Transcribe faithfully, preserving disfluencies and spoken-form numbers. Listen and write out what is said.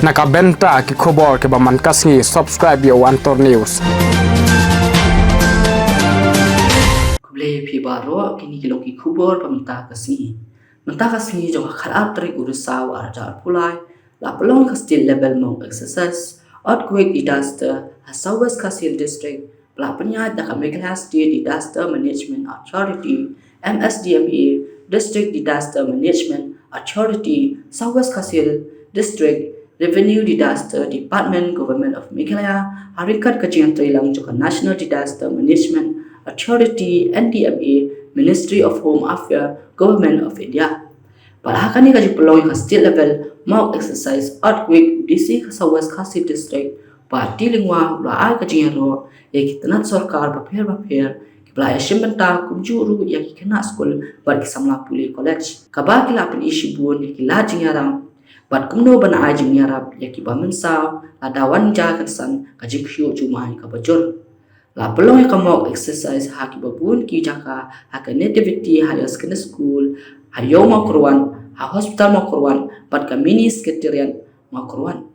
Na ka bynta ki khubor kiba man ka sngi, subscribe ïa u Antor News. Khublei phi baroh, kine ki long ki khubor ba mynta ka sngi. Mynta ka sngi jong ka khatar tarik u Risaw arhajar arphew lai, la pynlong ka state level mock exercise earthquake disaster ha South West Khasi Hills District, ba la pynïaid da ka Meghalaya State Disaster Management Authority, M S D M A, District Disaster Management Authority, South West Khasi Hills District, Revenue Disaster Department, Government of Meghalaya, ha ryngkat ka jingïatreilang jong ka National Disaster Management Authority, N D M A, Ministry of Home Affairs, Government of India. Bad ha kane ka jingpynlong ïa ka state level mock exercise earthquake, u D C ka South West Khasi District, Bah T. Lyngwa, u la ai ka jingïaroh ïa ki tnat sorkar bapher bapher kiba la ïashim bynta, kumjuh ruh ïa ki khynnah skul bad ki samla pule college, kaba ki la pyni shibun ïa ki lad jingïarap bad kumno ban ai jingïarap ïa kiba mynsaw lada wan jia kynsan ka jingkhynñiuh jumai kaba jur. La pynlong ïa ka mock exercise ha kiba bun ki jaka, ha ka Nativity Higher Secondary School, ha Ïew Mawkyrwat, ha Hospital Mawkyrwat bad ka Mini Secretariat Mawkyrwat.